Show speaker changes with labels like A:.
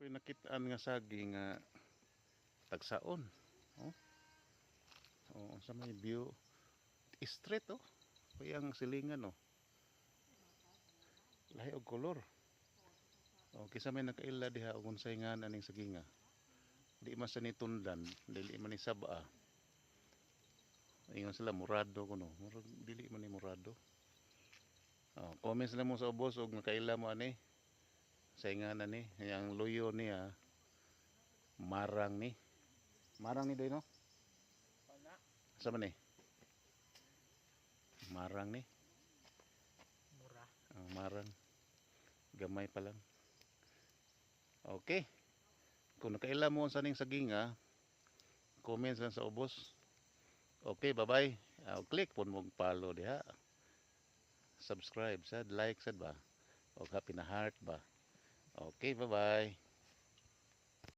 A: Nakitaan nga saging nga tagsaon. Oh. Oh, sa may view street, oh. Kaya ang silingan, oh. Lahi og kolor. Oh, kisa may nakaila diha og unsay nga aning saginga. Di man sa ni tundan, dili man ni saba. Ingon sila murado kuno. Murag dili man ni murado. Oh, comments lang mo sa ubos og nakaila mo ani. Sa nga na ni, yang luyo niya marang ni. Marang ni doy, no?
B: Wala.
A: Sa man ni? Marang ni.
B: Mura.
A: Ang marang. Gamay pa lang. Okay. Kung nakaila mo sa ning saginga, comments lang sa ubos. Okay, bye-bye. Click pud mo follow diha. Subscribe sad, like sad ba? O happy na heart ba? Okay, bye-bye.